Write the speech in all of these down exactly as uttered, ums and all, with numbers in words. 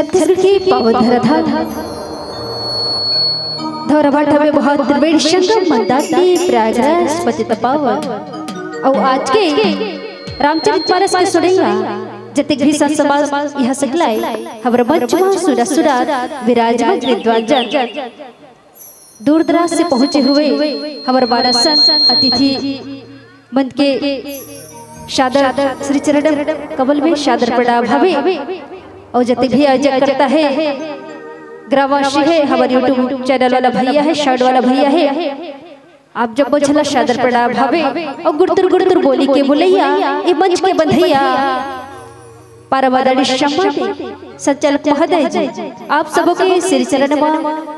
छत्तीसगढ़ के पावन धराधाम धौराभाटा में बहुत त्रिवेणी संगम मंदाकिनी प्रयागराज पतित पावन। अउ आज के रामचरित मानस के सुनइया जतेक भी संत समाज इहाँ सकलाय, हमर मंच म सुनत सुनत विराजमान विद्वान जन, दूर दराज से पहुँचे हुए हमर मानस संत अतिथि मन के सादर श्री चरण कमल में सादर प्रणाम हवे। अउ जते भी आयोजक करता है, ग्रामवासी है, हमर YouTube चैनल वाला भैया है, साउंड वाला भैया है, आप जब बोझला सादर प्रणाम हवे। अउ गुरतुर गुरतुर बोली के बोलैया, ए मंच के बंधैया, परम आदरणीय सम्मानित संचालक महोदय जी, आप सबो के श्री चरण म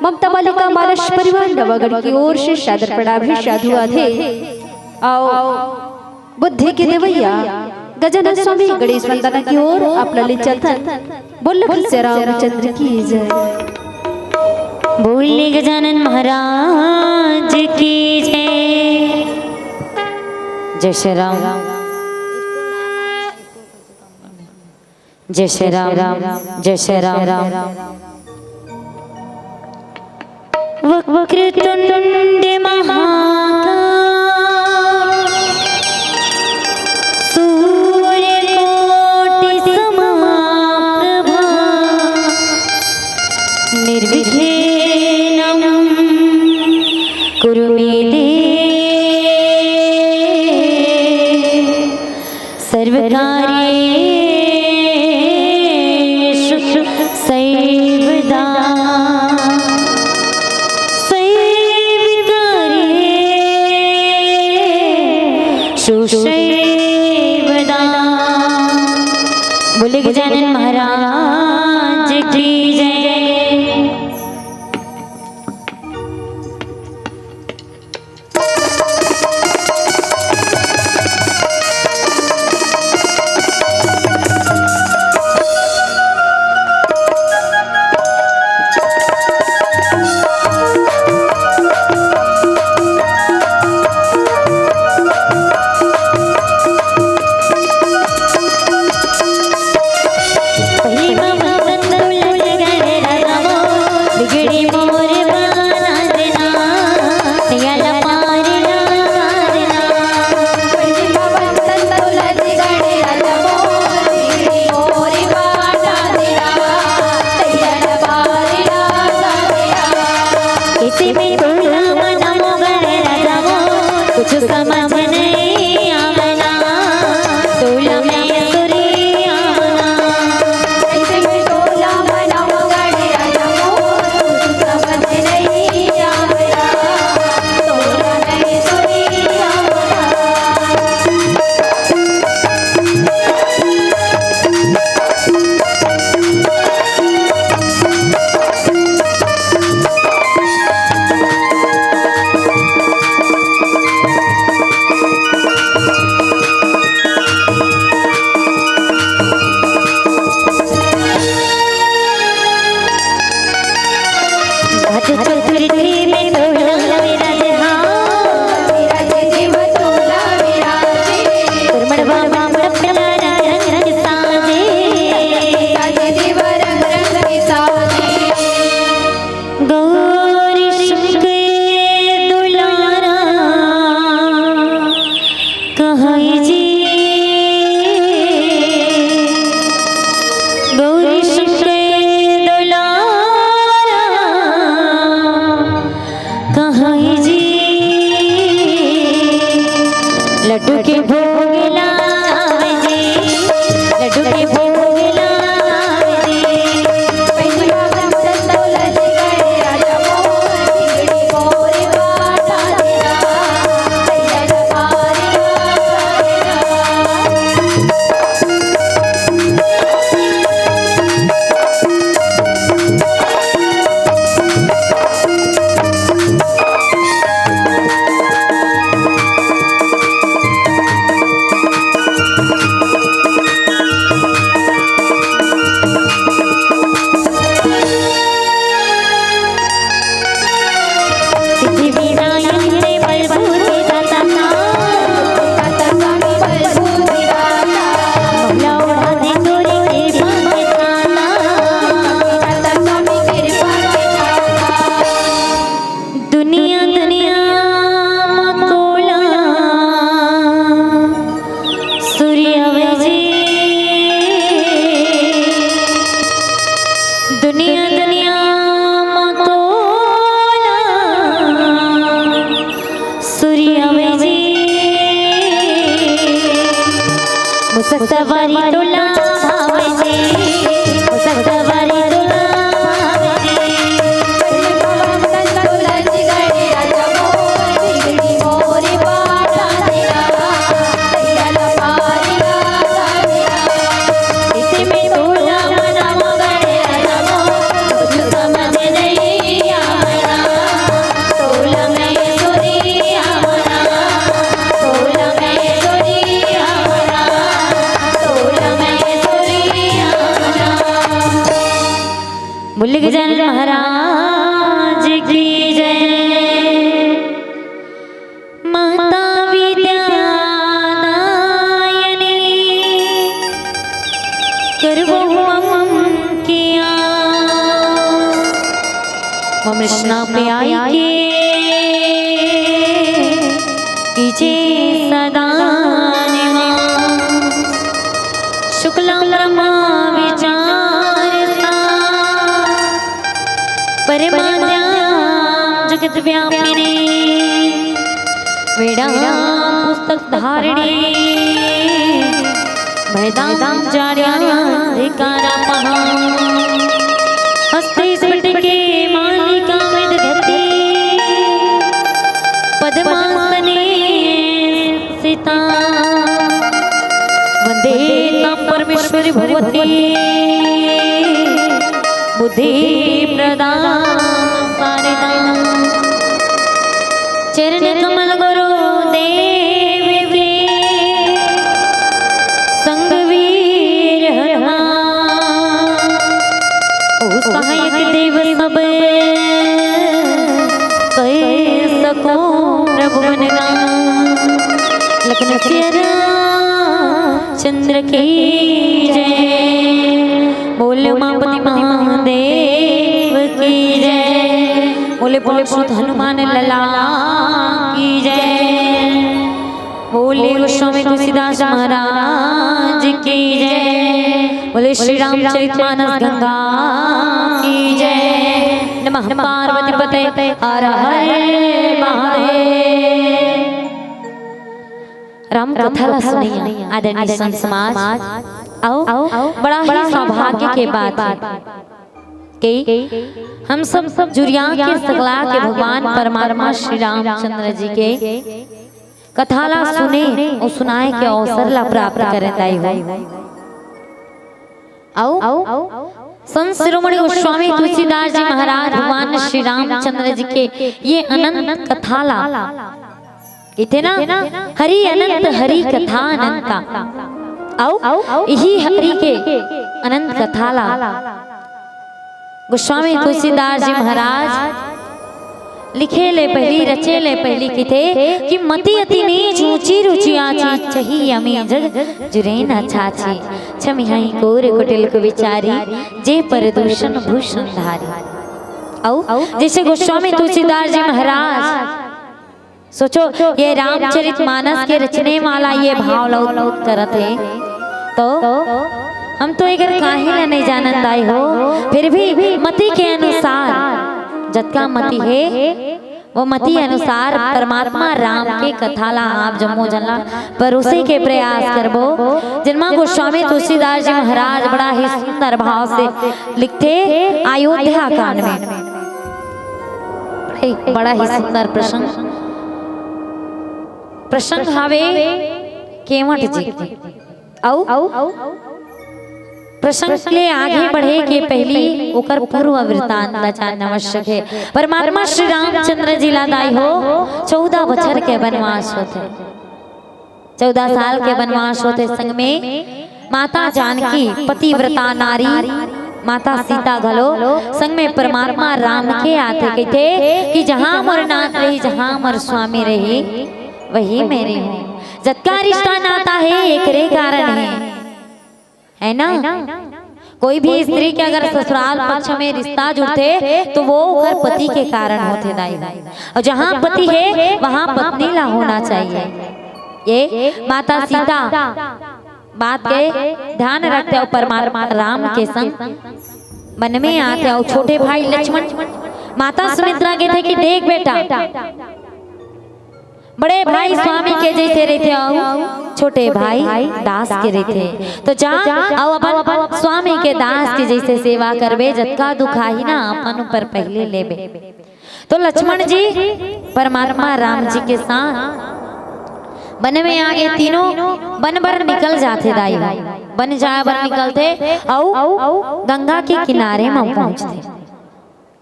ममता बालिका मानस परिवार नवागढ़ की ओर से सादर प्रणाम हे, साधुवाद हे। अउ बुद्धि के देवैया गजानन स्वामी गणेश वंदना की ओर आप ला ले चलथन। बोल श्री रामचंद्र की जय। बोल गजानन महाराज की जय। जय श्री राम। जय श्री राम, जय श्री राम। वक्रतुंड महाकाय, सूर्यकोटि समप्रभा, निर्विघ्नं कुरु मे देव। सर्वकार्येषु सर्वदा, सर्वकार्येषु सर्वदा। बोले गजानन महाराज की जय। सवारी तोला भावे जी, सवारी तोला भावे जी। मुलगजन महाराज की जय। माता विद्या दायनी करवहु मम किया। मम रचना पे आई के कीजे सदा निवास। शुक्लां ब्रह्मा विचार सा परमाद्यां जगत व्यापिनी। वेदां पुस्तक धारिणी भयदां जाड्यां धिकारा पहा। हस्ते स्फटिके मालिका विदधती पद्मासने सिता। वंदे तां परमेश्वरी भगवती बुद्धि प्रदा सारिदा। चरण कमल गुरु देव के संग वीर हनुमान। ओ सहायक देव सब कह सको प्रभु गुणगान। लखन सिया रामचंद्र की जय। बोल उमापति महादेव की जय। बोले बोले सुत हनुमान लला की जय। बोले गोस्वामी तुलसीदास महाराज की जय। बोले श्री रामचरित मानस गंगा की जय। नमः पार्वती पते हर हर महादेव। राम कथा ला सुनइया आदरणीय संत समाज, अउ बड़ा ही सौभाग्य के बात हे कि हम सब, सब जुरिया के सगला के भगवान परमात्मा श्री रामचंद्र जी के कथा ला सुने अउ सुनाए के अवसर ला प्राप्त करे दाई हो। अउ संत शिरोमणि गोस्वामी तुलसीदास जी महाराज भगवान श्री रामचंद्र जी के ये अनंत कथा ला, इथे ना, हरि अनंत हरि कथा अनंता, अउ इही हरि के अनंत कथा ला गोस्वामी तुलसीदास जी महाराज लिखे ले पहिली, रचे ले पहिली किथे कि मति अति नीच ऊंची रुचि आची, चही अमी जग जुरे न छाछी। छमिहाई कोर कुटिल कुविचारी, जे पर दूषण भूषण धारी। अउ जैसे गोस्वामी तुलसीदास जी महाराज सोचो, ये रामचरित मानस के रचने वाला ये भाव ला उत्पन्न करत हे, तो हम तो एकर काहे ला नहीं जानत आए हो, फिर भी मति के अनुसार जतका मति हे, वो मति अनुसार परमात्मा राम के कथा ला आप जम्मो झन ला परोसे के प्रयास करबो, जिनमा गोस्वामी तुलसीदास जी महाराज बड़ा ही सुंदर भाव से लिखथे अयोध्या कांड में। बड़ा ही सुंदर प्रसंग, प्रसंग हावे केवट जी के। अउ प्रसंग ले आगे बढ़े के पहिली ओकर पूर्व वृत्तांत ला जानना आवश्यक हे। परमात्मा श्री रामचंद्र जी ला दाई हो चौदह बछर के वनवास होथे, चौदह साल के वनवास होथे। संग में माता जानकी पतिव्रता नारी माता सीता घलो संग में परमात्मा राम के आथे, कहिथे कि जहाँ मोर नाथ रही, जहाँ मोर स्वामी रही, वही मैं रहूँ। जतका रिश्ता नाता हे, एकरे कारण हे, है ना? कोई भी स्त्री के अगर ससुराल पक्ष में रिश्ता जुड़थे, तो वो ओकर पति के कारण होथे, दाई हो। अउ जहाँ पति हे, वहाँ पत्नी ला होना चाहिए। ये माता सीता बात के ध्यान रखथे अउ परमात्मा राम के संग वन में आथे अउ छोटे भाई लक्ष्मण, माता सुमित्रा कहिथे कि देख बेटा, बड़े भाई स्वामी के जइसे रहिथे अउ छोटे भाई दास के रहिथे। तो जा अउ अपन स्वामी के दास के जइसे सेवा करबे, जतका दुख आही ना अपन ऊपर पहिले लेबे। तो लक्ष्मण जी परमात्मा राम जी के साथ बन में आगे तीनों बन बर निकल जाथे दाई हो। बन जाए बर निकलथे अउ गंगा के किनारे म पहुंचथे।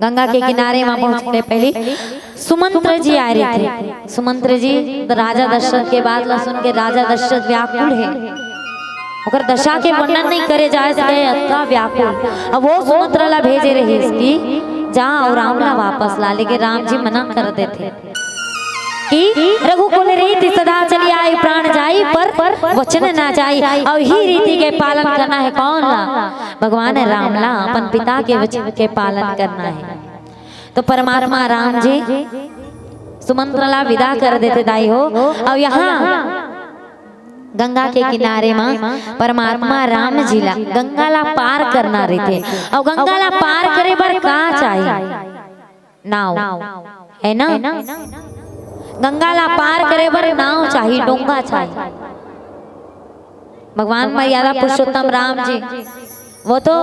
गंगा के किनारे म पहुंचथे पहली सुमंत्र जी आए रहिथे। सुमंत्र जी राजा दशरथ के बात ला सुन के राजा दशरथ व्याकुल हे। ओकर दशा के वर्णन नहीं करे जाए सके, अतका व्याकुल। अब वो सुमंत्र ला भेजे रहिस कि जा अउ राम ला वापस ला, लेकिन राम जी मना कर देथे कि रघुकुल रीति सदा चली आई, प्राण जाई पर वचन ना जाई। अउ ही रीति के पालन करना हे कौन ला? भगवान राम ला अपन पिता के वचन के पालन करना हे। तो परमात्मा राम जी सुमंत्र ला विदा कर देथे दाई हो। अउ यहाँ गंगा के किनारे म परमात्मा राम जी ला गंगा ला पार करना रहिथे। अउ गंगा ला पार करे बर का चाही? नाव, है ना? गंगा ला पार करे बर नाव चाही, डोंगा चाही। भगवान मर्यादा पुरुषोत्तम राम जी, वो तो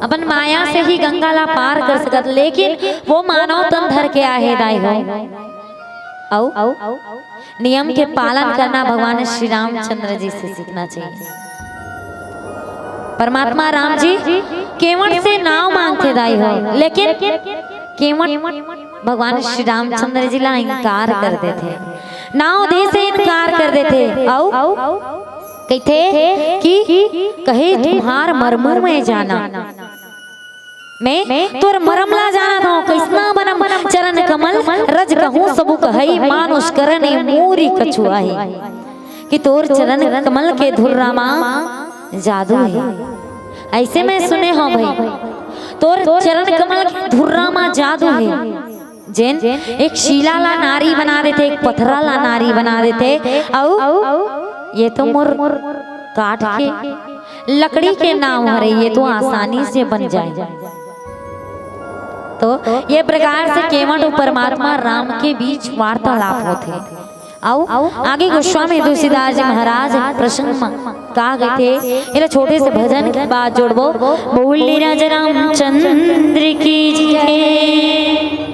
अपन माया से ही गंगा ला पार कर सकत, लेकिन वो मानव तन धर के आहे दाई हो। अउ नियम के पालन करना भगवान श्री रामचंद्र जी से सीखना चाहिए। परमात्मा राम जी केवट से नाव मांगथे दाई हो, लेकिन केवट भगवान श्री रामचंद्र जी ला इनकार कर देथे, नाव दे से इनकार कर देथे। अउ कहिथे कि कहे तुम्हार मरमू में जाना, मैं तोर मरम ला जानत हूँ, कइसना मरम? चरण कमल रज कहूँ सबु कहई, मानुष करन ए मोरी कछु आही। कि तोर चरण कमल के धुर्रा मा जादू हे। ऐसे मैं सुने हूँ भाई, तोर चरण कमल के धुर्रा मा जादू हे। जेन एक शिला ला नारी बना देथे, एक पथरा ला नारी बना देथे। अउ ये तो मोर काठ के लकड़ी के नाव हरे, ये तो आसानी से बन जाए। तो ये प्रकार से केवट अउ परमात्मा राम के बीच वार्तालाप होथे। अउ आगे गोस्वामी तुलसीदास जी महाराज प्रसंग म का कहिथे, एला छोटे से भजन के बाद जोड़बो। बोल राजा रामचंद्र की जय।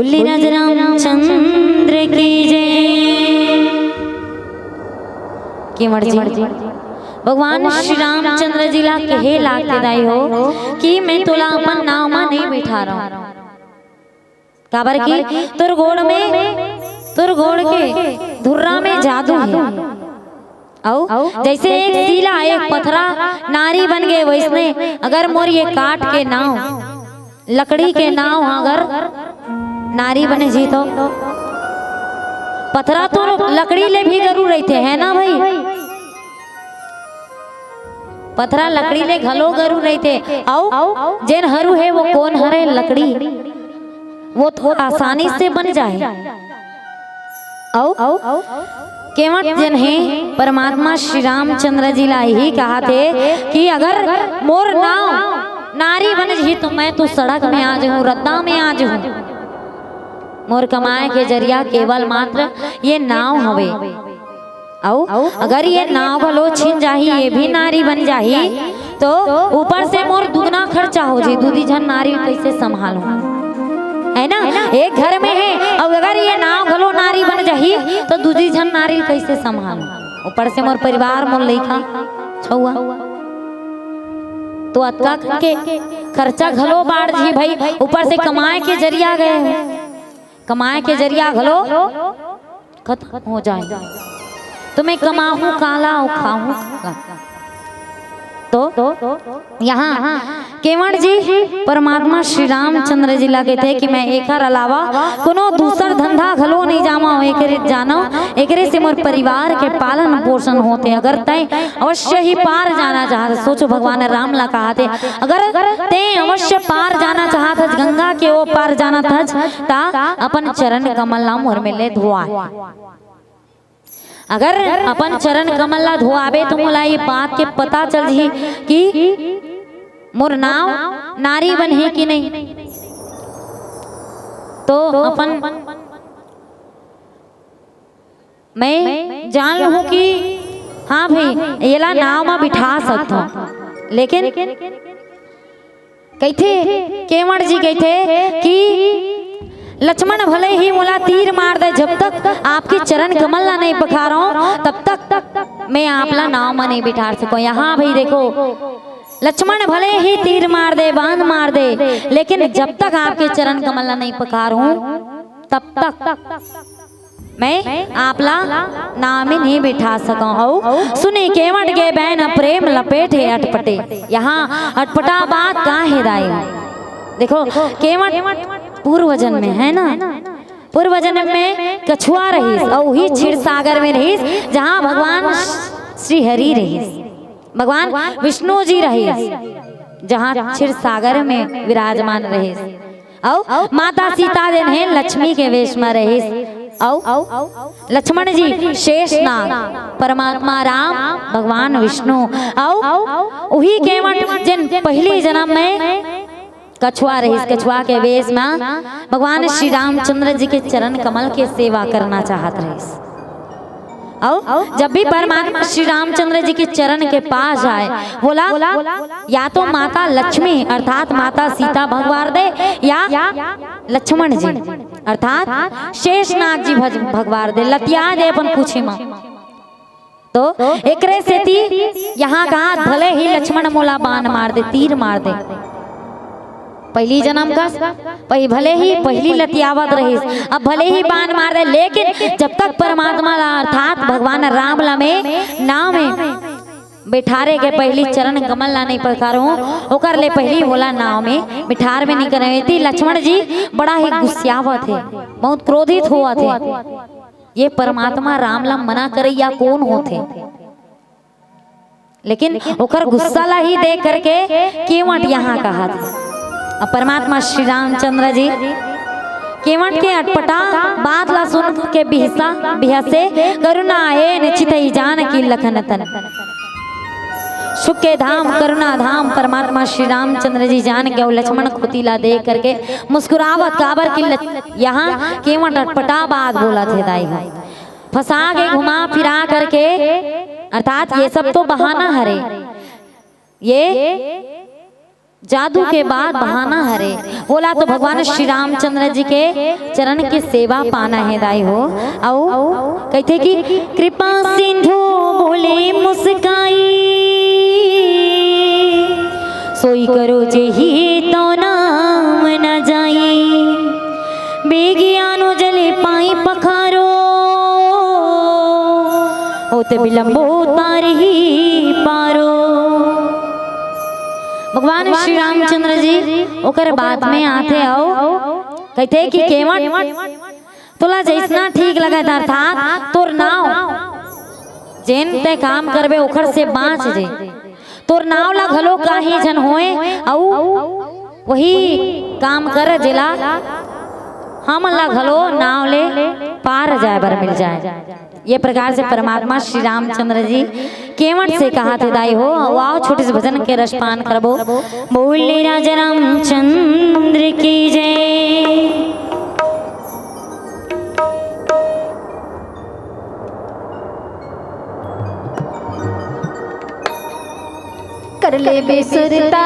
बोली राजा रामचंद्र की जय। केवट जी, भगवान श्री रामचंद्र जी ला कहे लागथे दाई हो कि मैं तोला अपन नाव मा नहीं बिठारंव। काबर कि तोर गोड़ में, तोर गोड़ के धुर्रा में जादू हे। अउ जइसे एक सीला, एक पथरा नारी बन गे, वइसने अगर मोर ये काठ के नाव, लकड़ी के नाव अगर नारी बने जी तो, पथरा तो लकड़ी ले भी गरू रहिथे, है ना भाई? पथरा लकड़ी ले घलो गरू रहिथे। अउ जेन हरू हे, वो कोन हरे? लकड़ी। वो तो आसानी से बन जाए। अउ केवट जेन हे, परमात्मा श्री रामचंद्र जी ला यही कहाथे कि अगर मोर नाव नारी बन जही तो मैं तो सड़क में आ जाहूं, रद्दा में आ जाहूं। मोर कमाए के जरिया केवल मात्र ये नाव हवे। अउ अगर ये नाव घलो छिन जाही, ये भी नारी बन जाही, तो ऊपर से मोर दुगना खर्चा हो जाही। दूजी झन नारी कइसे संभालहूं, है ना? एक घर में हे, अउ अगर ये नाव घलो नारी बन जाही, तो दूजी झन नारी कइसे संभालहूं? ऊपर से मोर परिवार, मोर लइका, छउवा, तो अतका के खर्चा घलो बाढ़ जही भाई। ऊपर से कमाए के जरिया गए, कमाए के जरिया घलो खत्म हो जाए, तो मैं कमाहूं काला अउ खाहूं काला। तो यहां केवट जी परमात्मा श्री रामचंद्र जी ला कहिथे कि मैं एकर अलावा कोनो दूसर धंधा घलो नहीं जामा, एकरे जानो, एकरे से मोर परिवार के पालन पोषण होथे। अगर तय अवश्य ही पार जाना चाहत, सोचो भगवान राम ला कहाथे, अगर तय अवश्य पार जाना चाहत हस, गंगा के ओ पार जाना हस, ता अपन चरण कमल ला मोर में ले धोआ। अगर अपन चरण कमल ला धोआबे तो मोला ये बात के पता चल जही कि मोर नाव नारी बन हे कि नहीं। तो अपन मैं जान लूं कि हाँ भाई, एला नाव मा बिठा सकथों, लेकिन कहिथे, केवट जी कहिथे कि लक्ष्मण भले ही मोला तीर मार दे, जब तक आपके चरण कमल ला नहीं पखारंव, तब तक मैं आप ला नाव मा नहीं बिठार सकंव। यहां भाई देखो, लक्ष्मण भले ही तीर मार दे, बाण मार दे, लेकिन जब तक आपके चरण कमल ला नहीं पखारहूं, तब तक मैं आप ला नाव में नहीं बिठा सकंव। अउ सुने केवट के बैन प्रेम लपेटे अटपटे। यहां अटपटा बात का हे दाई? देखो, केवट पूर्व जन्म में, है ना, पूर्व जन्म में कछुआ रहिस अउ उही क्षीर सागर में रहिस, जहां भगवान श्री हरि रहिस, भगवान विष्णु जी रहिस, जहां क्षीर सागर में विराजमान रहिस। अउ माता सीता जेन हे लक्ष्मी के वेश में रहिस। अउ लक्ष्मण जी शेषनाग, परमात्मा राम, भगवान विष्णु। अउ उही केवट जेन पहिली जन्म में कछुआ रहिस, कछुआ के वेश में भगवान श्री रामचंद्र जी के चरण कमल के सेवा करना चाहत रहिस। अउ जब भी परमात्मा श्री रामचंद्र जी के चरण के पास जाए, बोला, या तो माता लक्ष्मी अर्थात माता सीता भगवार दे, या लक्ष्मण जी अर्थात शेषनाग जी भज-, भगवार दे, लतिया दे अपन पूछी मां। तो एकरे सेती यहां कहा, भले ही लक्ष्मण मोला बाण मार दे, तीर मार दे, पहिली जन्म कस, पहि-, भले ही पहिली लतियावत रहिस, अब भले ही बाण मार दे, लेकिन जब तक परमात्मा ला अर्थात भगवान राम ला में नाव में बिठारे के पहिली चरण कमल ला नहीं पखारहूं, ओकर ले पहिली मोला नाव में बिठार में नहीं करे। एती लक्ष्मण जी बड़ा ही गुस्सियावत हे, बहुत क्रोधित होवत हे। ये परमात्मा राम ला मना करइया कोन होथे? लेकिन ओकर गुस्सा ला ही देख करके केवट यहां कहा था। अब परमात्मा श्री रामचंद्र जी केवट के अटपटा बात ला सुन के बिहसा, बिहसे, करुणा आए न चितई जानकी लखन तन। सुख के धाम, करुणा धाम, परमात्मा श्री रामचंद्र जी जान के अउ लक्ष्मण खुती ला देख करके मुस्कुरावत, काबर कि ल-, यहां केवट अटपटा बात बोलत हे दाई हो। फंसा के घुमा फिरा करके, अर्थात ये सब तो बहाना हरे। ये जादू के बाद बहाना हरे, ओला तो भगवान श्री रामचंद्र जी के चरण के सेवा पाना हे दाई हो। अउ कहिथे कि कृपा सिंधु बोले मुस्काई, सोई करो जेहि तो नाम न जाई। बेगियानो जले पाई पखारो, होत बिलम्बो तारही पारो। भगवान श्री रामचंद्र जी ओकर बात में आथे अउ कहिथे कि केवट, तोला जैसना ठीक लगत, अर्थात तोर नाव, जेन तै काम करबे ओखर से बाँच जे, तोर नाव ला घलो काही झन होए, अउ वही काम कर जेला हमन ला घलो नाव ले पार जाए बर मिल जाए। ये प्रकार से परमात्मा श्री रामचंद्र जी केवट से कहाथे दाई हो। अउ आओ छोटे से भजन के रसपान करबो। बोले राजा रामचंद्र की जय। कर ले बेसुरता,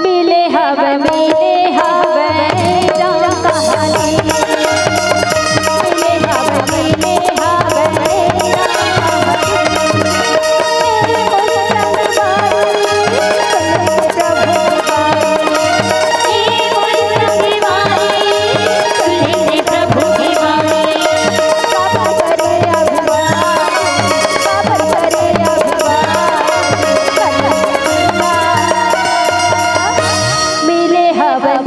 मिले हव, मिले हव, राम कहानी। मिले हव, मिले हव, राम कहानी।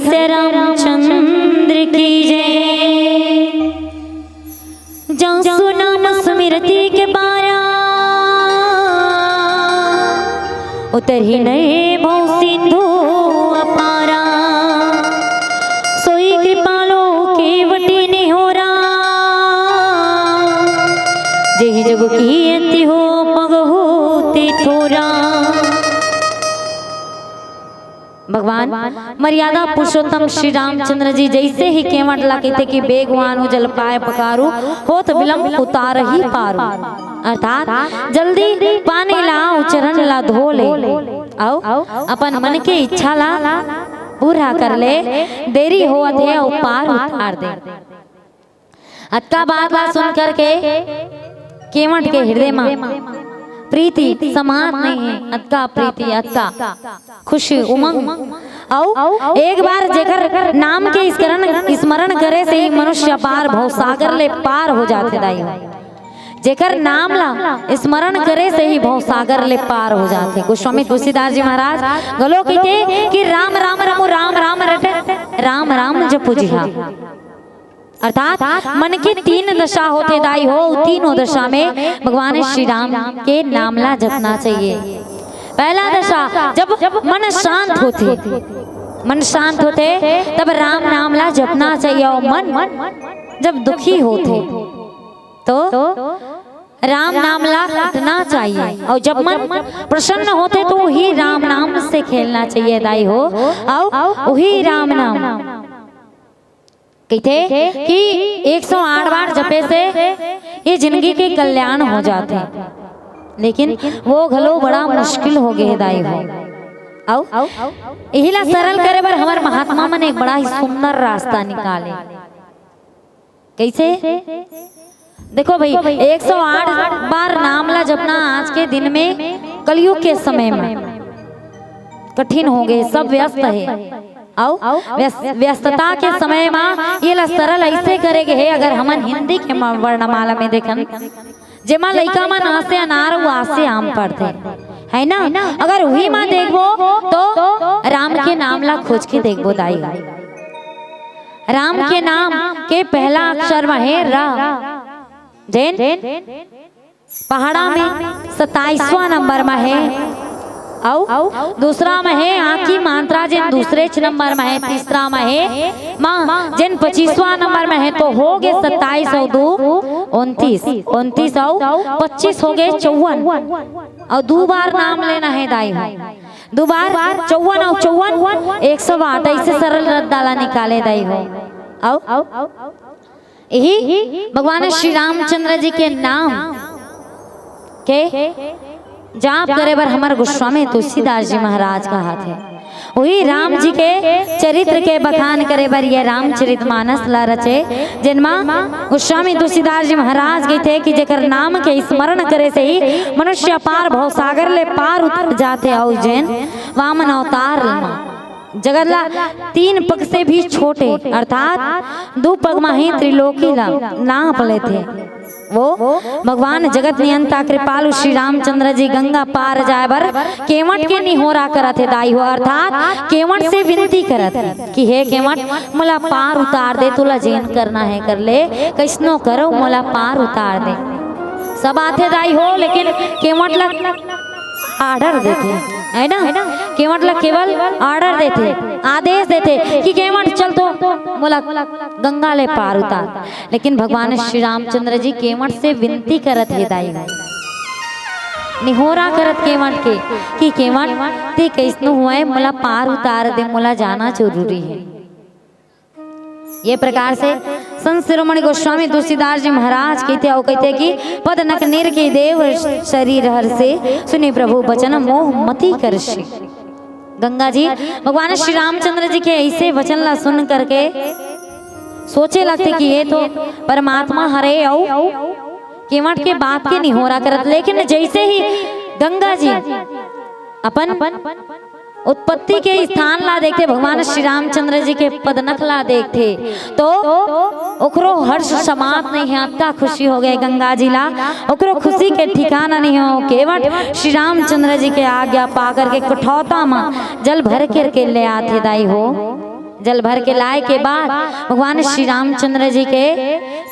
श्री रामचंद्र की जय। जसु नाम स्मृति के पारा, उतरहि नर भव सिंधु अपारा। सोई कृपालो केवटी निहोरा, जेहि जग की अति हो पग होते थोरा। भगवान मर्यादा पुरुषोत्तम श्री रामचंद्र जी जइसे ही केवट ला कहिथे कि "बेगवान हो जल पाए पखारू, होत विलंब उतारहि पारू", अर्थात जल्दी पानी ला अउ चरण ला धो ले, अउ अपन मन के इच्छा ला पूरा कर ले, देरी होवत हे अउ पार उतार दे। अतका बात ला सुन करके केवट के हृदय मा प्रीति समात नहीं हे, अतका प्रीति, अतका खुशी, उमंग। अउ एक बार जेकर नाम के स्मरण, स्मरण करे से ही मनुष्य पार भवसागर ले पार हो जाथे दाई हो। जेकर नाम ला स्मरण करे से ही भवसागर ले पार हो जाथे। गोस्वामी तुलसीदास जी महाराज घलो कहिथे कि "राम राम रमु राम राम रटे, राम राम जपु जिहा।" अर्थात मन के तीन दशा होथे दाई हो, तीनों दशा में भगवान श्री राम के नाम ला जपना चाहिए। पहला दशा, जब मन शांत होथे, मन शांत होथे तब राम नाम ला जपना चाहिए। अउ मन जब दुखी होथे तो राम नाम ला रटना चाहिए। अउ जब मन प्रसन्न होथे तो वही राम नाम से खेलना चाहिए दाई हो। अउ वही राम नाम कहिथे कि एक सौ आठ बार जपे से ये जिंदगी के कल्याण हो जाथे, लेकिन वो घलो बड़ा मुश्किल हो गे हे दाई हो। अउ इही ला सरल करे बर हमर महात्मा मन एक बड़ा ही सुंदर रास्ता निकाले। कइसे? देखो भाई, एक सौ आठ बार नाम ला जपना आज के दिन में, कलयुग के समय में कठिन हो गे, सब व्यस्त हे। अउ व्यस-, व्यस्तता के समय मा ये ला सरल अइसे करे गे हे, अगर हमन हिंदी के म-, वर्णमाला में देखन, जेमा लइका मन आ से अनार अउ आ से आम पढ़थे, है ना? अगर उही मा देखबो तो राम के नाम ला खोज के देखबो दाई, राम के नाम के पहला अक्षर मा हे र। जेन पहाड़ा में सत्ताईसवाँ नंबर मा हे, अउ दूसरा मा हे आँखी मात्रा, जेन दूसरेच नंबर मा हे, तीसरा मा हे माँ, जेन पच्चीसवाँ नंबर मा हे, तो हो गे सत्ताईस अउ दू उनतीस, उनतीस अउ पच्चीस हो गे चौवन, अउ दू बार नाम लेना हे दाई हो, दू बार चौवन अउ चौवन एक सौ आठ, अइसे सरल रद्दा ला निकाले दाई हो। अउ इही भगवान श्री रामचंद्र जी के नाम के जाप करे बर हमर गोस्वामी तुलसीदास जी महाराज कहत हे। उही राम जी के चरित्र के बखान करे बर ये रामचरित मानस ला रचे, जेनमा गोस्वामी तुलसीदास जी महाराज कहिथे कि जेकर नाम के स्मरण करे से ही मनुष्य पार भवसागर ले पार उतर जाथे, अउ जेन वामन अवतार मा जगत ला तीन पग से भी छोटे, अर्थात दू पग मा ही त्रिलोकी ला नाप लेथे। वो भगवान जगत नियंता कृपालु श्री रामचंद्र जी गंगा पार जाए बर केवट के निहोरा करत हे दाई हो, अर्थात केवट से विनती करत हे कि "हे केवट, मोला पार उतार दे, तोला जेन करना हे कर ले, कइसनो करो मोला पार उतार दे।" सब आथे दाई हो, लेकिन केवट ला ऑर्डर देथे, है ना? केवट ला केवल ऑर्डर देथे, आदेश देथे कि "केवट चल तो मोला गंगा ले पार उतार।" लेकिन भगवान श्री रामचंद्र जी केवट से विनती करत हे दाई हो, निहोरा करत केवट के कि "केवट, ते कइसनो होवय, मोला पार उतार दे, मोला जाना जरूरी हे।" ये प्रकार से संत शिरोमणि गोस्वामी तुलसीदास जी महाराज कहिथे, अउ कहिथे कि "पद नख निरखि देव शरीर हरषे, सुनि प्रभु बचन मोह मति करषे।" गंगा जी भगवान श्री रामचंद्र जी के अइसे वचन ला सुन करके सोचे लगथे कि ये तो परमात्मा हरे अउ केवट के बात के निहोरा करत, लेकिन जइसे ही गंगा जी अपन उत्पत्ति के स्थान ला देखथे, भगवान श्री रामचंद्र जी के पदनख ला देखथे, तो ओकरो हर्ष समात नहीं हे, अतका खुशी हो गे गंगा जी ला, ओकरो खुशी के ठिकाना नहीं हे। केवट श्री रामचंद्र जी के आज्ञा पा करके कठौता मा जल भर करके ले आथे दाई हो। जल भर के लाए के बाद भगवान श्री रामचंद्र जी के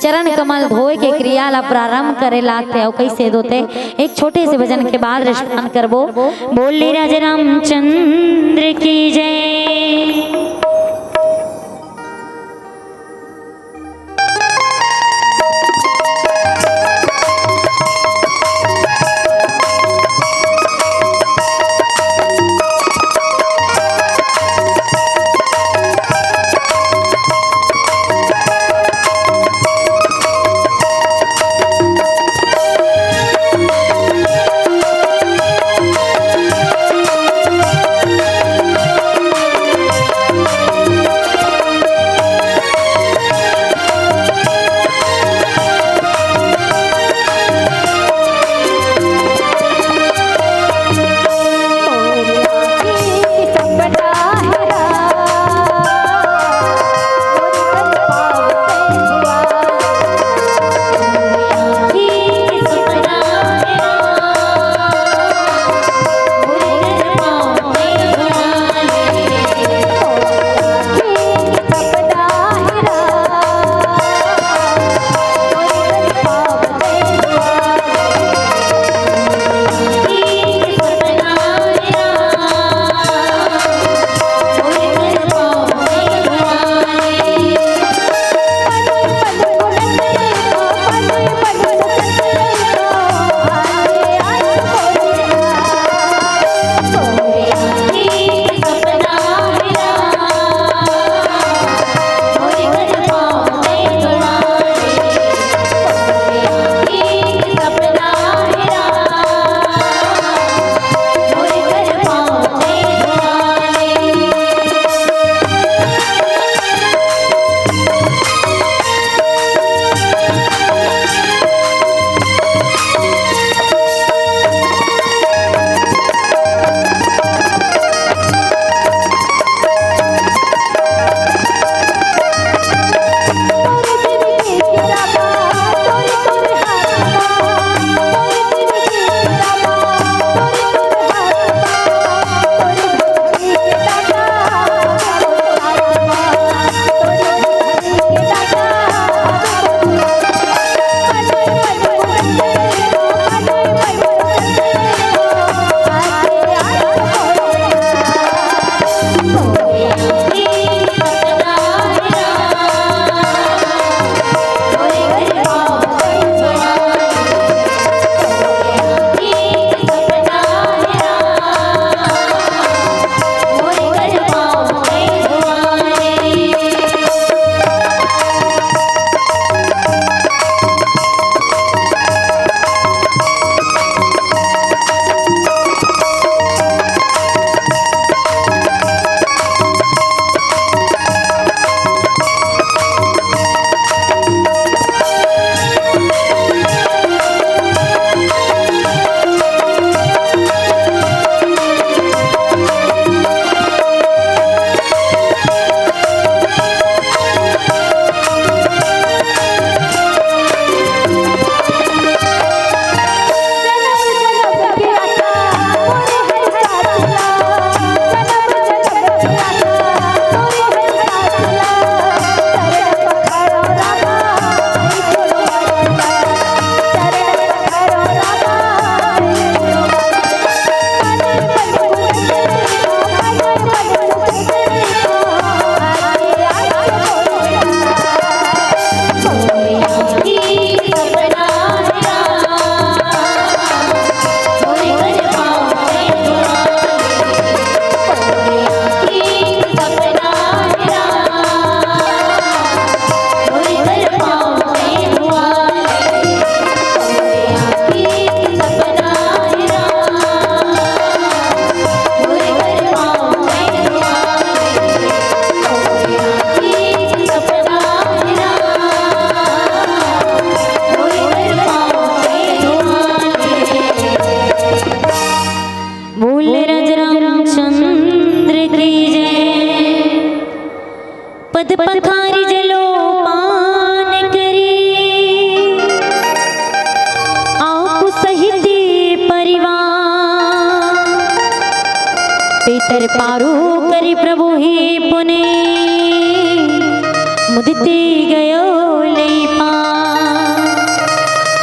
चरण कमल धोए के क्रिया ला प्रारंभ करे लागथे। अउ कइसे धोथे, एक छोटे से भजन के बाद रिस्पॉन्ड करबो। बोले राजा रामचंद्र की जय। बोल राजा रामचंद्र की जय। पद पखारी जलो पान करी, आपु सहित परिवार। पितर पारू करी प्रभु ही पुनि मुदिति गयो लई पार।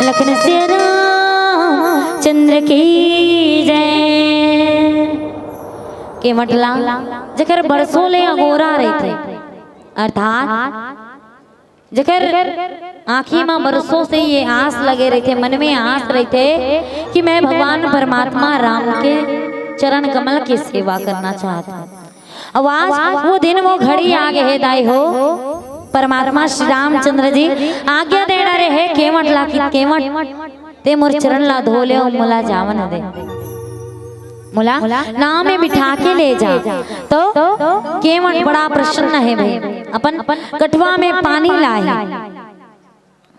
लखन सिया रामचंद्र की जय। केवट ला जेकर बरसों ले अगोरा रहिथे, अर्थात जेकर आँखी म बरसों से ये आस लगे रहिथे, मन में आस रहिथे कि मैं भगवान परमात्मा राम के चरण कमल के सेवा करना चाहत हूँ। अउ आज वो दिन, वो घड़ी आ गे हे दाई हो। परमात्मा श्री रामचंद्र जी आज्ञा दे डारे हे केवट ला कि केवट, ते मोर चरण ला धो ले अउ मोला जावन दे, मोला नाव में बिठा के ले जा। तो केवट बड़ा प्रसन्न हे भाई, अपन कठवा में पानी लाहे,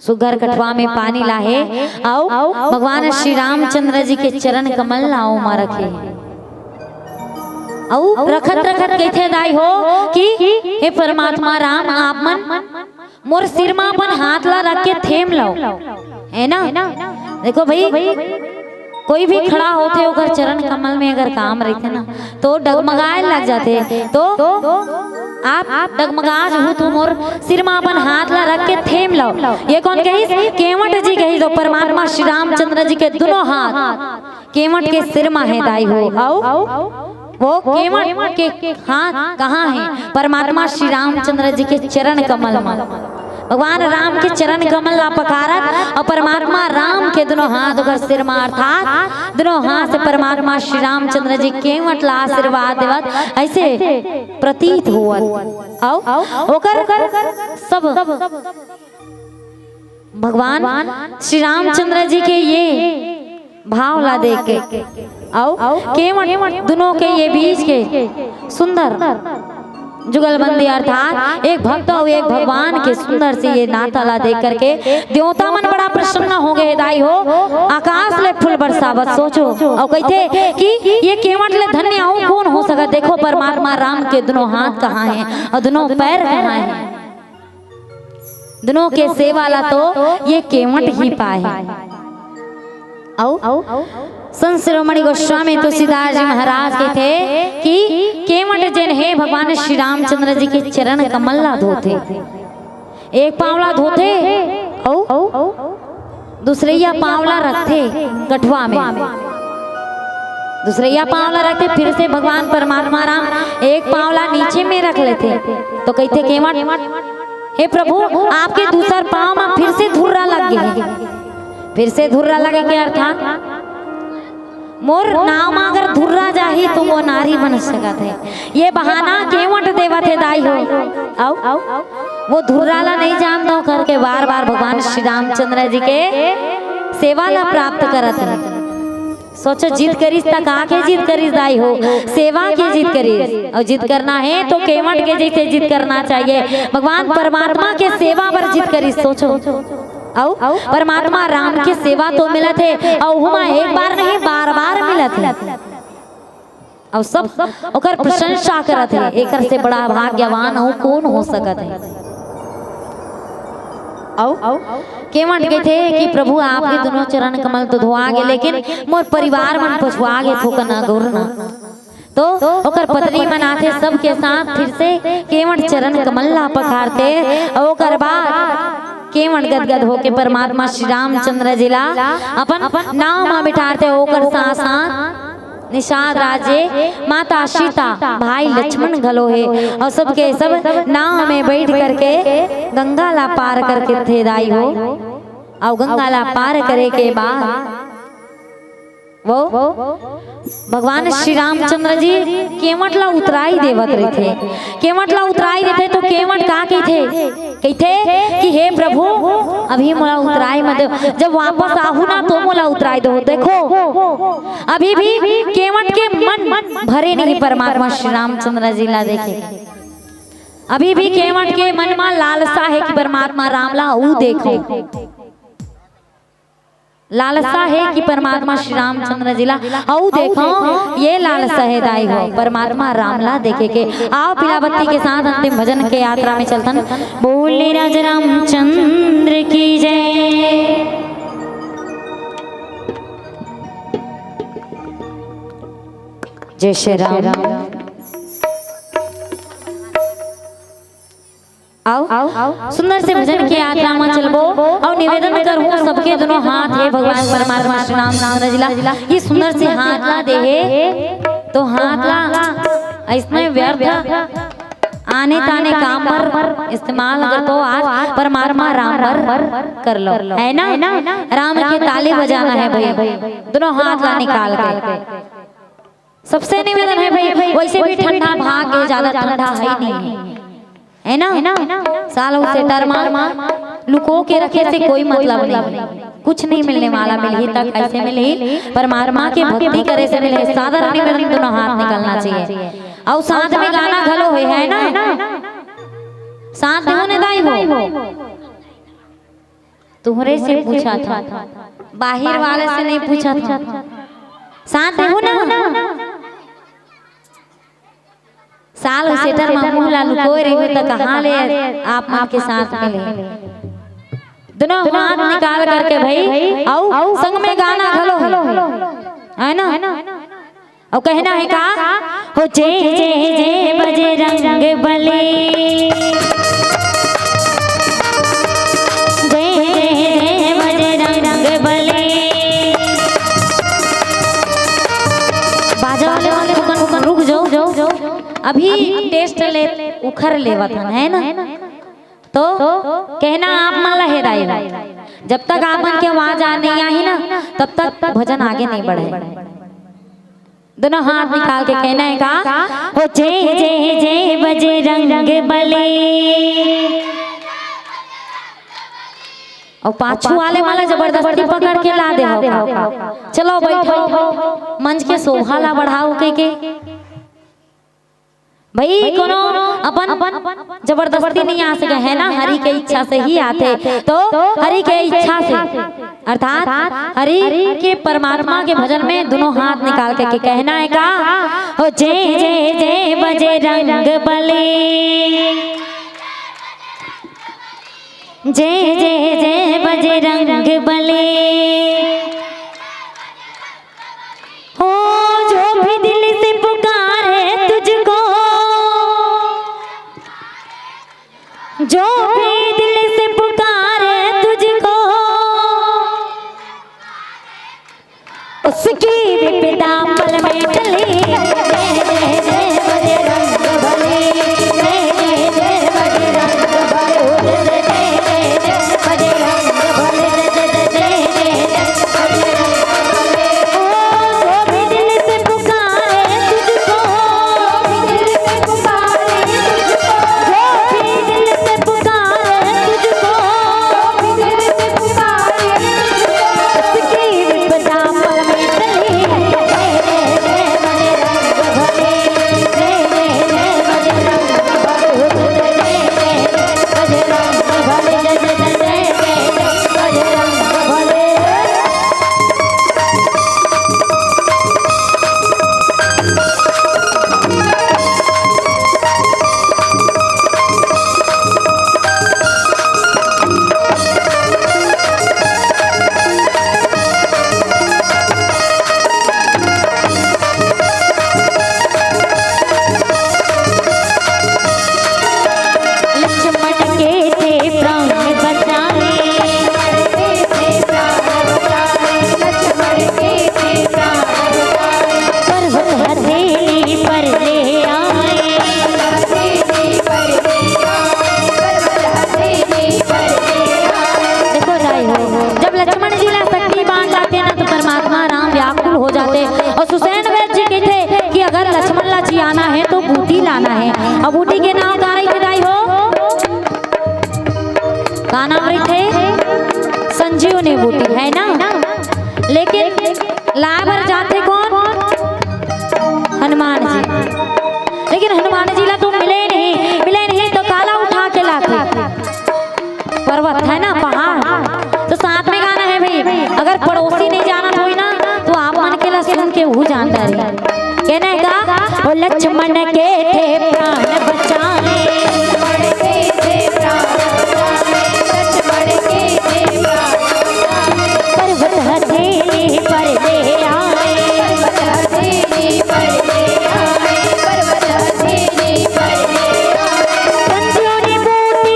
सुघर कठवा में पानी लाहे, अउ भगवान श्री रामचंद्र जी के चरण कमल ला ओमा रखे। अउ रखत रखत कहिथे दाई हो कि हे परमात्मा राम, आप मन मोर सिर म अपन हाथ ला रख के थेम लव, है ना? देखो भाई, कोई भी खड़ा होथे, ओकर चरण कमल में अगर काम रहिथे ना, तो डगमगाए लग जाथे। तो आप डगमगा जहू, तो मोर सिर म अपन हाथ ला रख के थेम लव। ये कोन कहिस? केवट जी कहिस। तो परमात्मा श्री रामचंद्र जी के दुनों हाथ केवट के सिर म हे दाई हो। अउ वो केवट के हाथ कहाँ हे? परमात्मा श्री रामचंद्र जी के चरण कमल म। भगवान राम के चरण कमल ला पखारत अउ परमात्मा राम के दुनों हाथ ओकर सिर म, अर्थात दुनों हाथ से परमात्मा श्री रामचंद्र जी केवट ला आशीर्वाद देवत ऐसे प्रतीत होवत। अउ ओकर सब भगवान श्री रामचंद्र जी के ये भाव ला देख के, अउ केवट दुनों के ये बीच के सुंदर जुगलबंदी, अर्थात एक भक्त अउ एक भगवान के सुंदर से ये नाता ला देख करके देवता मन बड़ा प्रसन्न हो गे दाई हो। आकाश ले फूल बरसावत, सोचो, अउ कहिथे कि ये केवट ले धन्य अउ कोन हो सकत? देखो, परमात्मा राम के दुनों हाथ कहाँ हे अउ दुनों पैर कहाँ हे? दुनों के सेवा ला तो ये केवट ही पाए। अउ संत शिरोमणि गोस्वामी तुलसीदास जी महाराज कहिथे कि केवट जेन हे, भगवान श्री रामचंद्र जी के चरण कमल ला धोथे। एक पाँव ला धोथे अउ दूसरइया पाँव ला रखथे कठवा में, दूसरइया पाँव ला रखथे, फिर से भगवान परमात्मा राम एक पाँव ला नीचे में रख लेथे। तो कहिथे केवट, हे प्रभु, आपके दूसर पाँव म फिर से धुर्रा लग गे हे। फिर से धुर्रा लगे के अर्थात मोर नाव म अगर धुर्रा जाही तो वो नारी बन सकत हे। ये बहाना केवट देवत हे दाई हो। अउ वो धुर्रा ला नहीं जानता करके बार बार भगवान श्री रामचंद्र जी के सेवा ला प्राप्त करत हे। सोचो, जिद करिस त का के जिद करिस दाई हो? सेवा के जिद करिस। अउ जिद करना हे तो केवट के जैसे जिद करना चाहिए। भगवान परमात्मा के सेवा बर जिद करिस। सोचो, अउ परमात्मा राम के सेवा तो मिलत हे, अउ हुमा एक बार नहीं, बार बार मिलत हे। अउ सब ओकर प्रशंसा करत हे। एकर से बड़ा भाग्यवान अउ कोन हो सकत हे? अउ केवट कहिथे कि प्रभु, आपके दुनों चरण कमल तो धोआ गे, लेकिन मोर परिवार मन पछुआ गे, थोकन अगोरना। तो ओकर पत्नी मन आथे, सबके साथ फिर से केवट चरण कमल ला पखारथे। अउ ओकर बाद केवट गदगद होके परमात्मा श्री रामचंद्र जी ला अपन नाव म बिठारथे। ओकर साथ साथ निषाद राजे, माता सीता, भाई लक्ष्मण घलो हे, अउ सबके सब नाव में बैठ करके गंगा ला पार करथे दाई हो। अउ गंगा ला पार करे के बाद वो भगवान श्री रामचंद्र जी केवट ला उतराई देवत रहिथे। केवट ला उतराई देथे तो केवट का कहिथे? कहिथे कि हे प्रभु, अभी मोला उतराई मत देव, जब वापस आहू ना तो मोला उतराई दो। देखो, अभी भी केवट के मन भरे नहीं परमात्मा श्री रामचंद्र जी ला देखे। अभी भी केवट के मन म लालसा हे कि परमात्मा राम ला अउ देखो, लालसा हे कि परमात्मा श्री रामचंद्र जी ला अउ देखो, ये लालसा हे दाई हो परमात्मा राम ला देखे के। आओ पीला बत्ती के साथ अंतिम भजन के यात्रा में चलथन। बोले राजा रामचंद्र की जय। जय श्री राम। आओ, सुंदर से भजन के यात्रा म चलबो। अउ निवेदन करहूं सबके दोनों हाथ हे भगवान परमात्मा श्री रामचंद्र जी ला, ये सुंदर से हाथ ला दे हे, तो हाथ ला अइसने व्यर्थ आने ताने काम बर इस्तेमाल अगर तो आज परमात्मा राम बर कर लो, है ना? राम के ताली बजाना है भाई, दोनों हाथ ला निकाल के। सबसे निवेदन है भाई, वैसे भी ठंडा भाग के ज्यादा ठंडा है ही नहीं, है ना? साल उसे डर मार लुको के रखे से कोई मतलब नहीं, कुछ नहीं मिलने वाला, मिलही तक ऐसे मिलही, परमात्मा के भक्ति करे से मिलही। साधारण निवेदन, दोनों हाथ निकालना चाहिए। अउ साथ में गाना घलो होय, है ना? साथ देहू ने दाई हो? तुहरे से पूछा था, बाहिर वाले से नहीं पूछा था। साथ देहू ना? साल स्वेटर म मुंह ला लुकोय रहिहू त कहां ले आप मन के साथ मिले? दोनों हाथ निकाल करके भाई, अउ संग में गाना घलो है, है ना? अउ कहना है का? हो जय जय जय बजरंग बली, जय जय जय बजरंग बली। बाजा वाले मन, रुक जाओ, अभी टेस्ट ले, उखर लेवत हन, है ना? तो कहना आप मन ला हे दाई हो, जब तक आप मन के आवाज आ नहीं आही ना, तब तक भजन आगे नहीं बढ़े। दोनों हाथ निकाल के कहना है का? हो जय जय जय बजरंग बली। अउ पाछू वाले मन ला जबरदस्ती पकड़ के ला दे हो का? चलो बैठो, मंच के शोभा ला बढ़ाओ कह के। भाई कोनो अपन जबरदस्ती नहीं आ सके, है ना? हरि के इच्छा से ही आथे। तो हरि के इच्छा से, अर्थात हरि के, परमात्मा के भजन में दोनों हाथ निकाल के, के कहना है का? हो जय जय जय बजरंग बली, जय जय जय बजरंग बली। हो जो भी दिल से पुकारे तुझको, जो भी दिल से पुकारे तुझको, उसकी विपदा पल में टली। जय जय जय बजरंग बली, जय जय जय बजरंग बली, जय जय जय बजरंग बली, जय जय जय बजरंग बली। ओ जो भी दिल से पुकारे तुझको, जो भी दिल से पुकारे तुझको, जो भी दिल से पुकारे तुझको, जो भी दिल से पुकारे तुझको, उसकी विपदा पल में टली। जय जय जय बजरंग बली, जय जय जय बजरंग बली, जय जय जय बजरंग बली, जय जय जय बजरंग बली। लक्ष्मण के थे प्राण बचाए, पर्वत हथेली पर ले आए। देखो दाई हो, जब लक्ष्मण जी ला शक्ति बाण जाथे ना, तो परमात्मा राम व्याकुल हो जाथे। अउ सुषेण वैद्य जी कहिथे कि अगर लक्ष्मण ला जियाना हे, तो बूटी लाना हे। अउ बूटी के नाम का रहिथे दाई हो? का नाम रहिथे? संजीवनी बूटी, है ना? लेकिन लाए बर जाथे कोन? हनुमान जी। लेकिन हनुमान जी ला तो मिले नहीं, मिले नहीं तो काला उठा के लाथे? पर्वत है ना, पहाड़। तो साथ में गाना है भाई, अगर पड़ोसी नहीं जानत होई ना, तो आप मन के ला सुन के वो जान डारी। कहना है का? ओ लक्ष्मण के थे प्राण बचाए, लक्ष्मण के थे प्राण बचाए, लक्ष्मण के थे प्राण बचाए। पर्वत हथेली पर ले आए, पर्वत हथेली पर ले आए, पर्वत हथेली पर ले आए। संजीवनी बूटी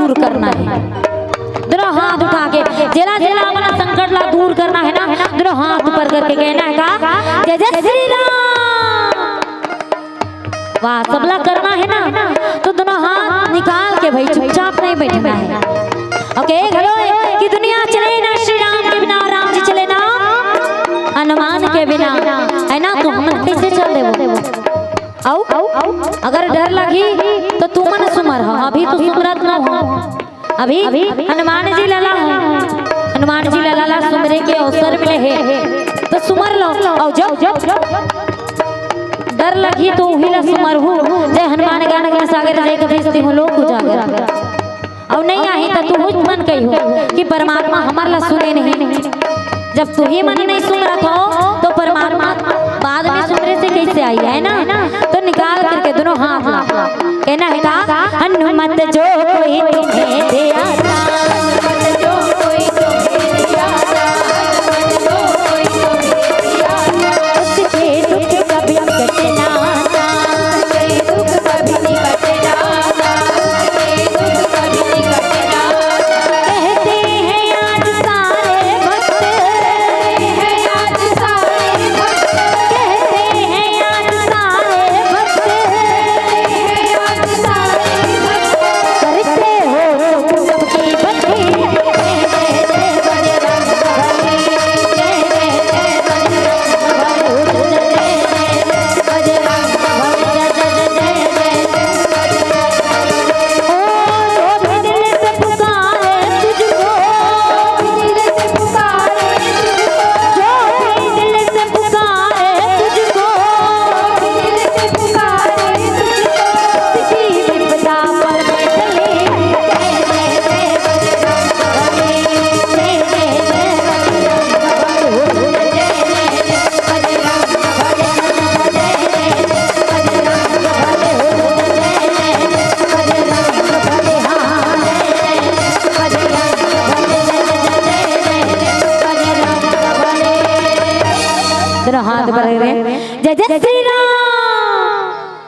दूर करना हे। दोनों हाथ उठा के जेला जेला अपन संकट ला दूर करना हे ना, दोनों हाथ ऊपर करके कहना हे का, जय जय श्री राम। वाह, सबला करना हे ना, तो दोनों हाथ निकाल के भाई चुपचाप नहीं बैठना हे। ओके, हेलो, कि दुनिया चले ना श्री राम के बिना, राम जी चले ना हनुमान के बिना, हे ना, तो हमन कैसे चल देबो? अउ अगर डर लगही तो तुमन सुमरहा, अभी तो सुमरत न हो, अभी हनुमान जी लला हो, हनुमान जी लला ला सुमरे के अवसर मिले हे, तो सुमर लो। अउ जब डर लगही तो उही ला सुमरहू, जय हनुमान ज्ञान गुण सागर, जय कपीस तिहुँ लोक उजागर। अउ नहीं आही त तुहूच मन कहिहू कि परमात्मा हमर ला सुने नहीं। जब तुही मन नहीं सुमरत हो तो परमात्मा बाद में सुमरे से कैसे आई, हे ना? तो निकाल करके दोनों हाथ ला कहना हे का, हनुमत जो कोई तुम्हें ध्याता, हनुमत जो कोई तुम्हें ध्याता, हनुमत जो कोई तुम्हें ध्याता, उसके दुख कभी कटना था, उसके दुख कभी नहीं कटना था, उसके दुख कभी नहीं कटना था। कहते हैं आज सारे भक्त, कहते हैं आज सारे भक्त, कहते हैं आज सारे भक्त, कहते हैं आज सारे भक्त, करते हो तुम सबकी भक्ति। दोनों हाथ बढ़े हुए। जय जय श्री राम।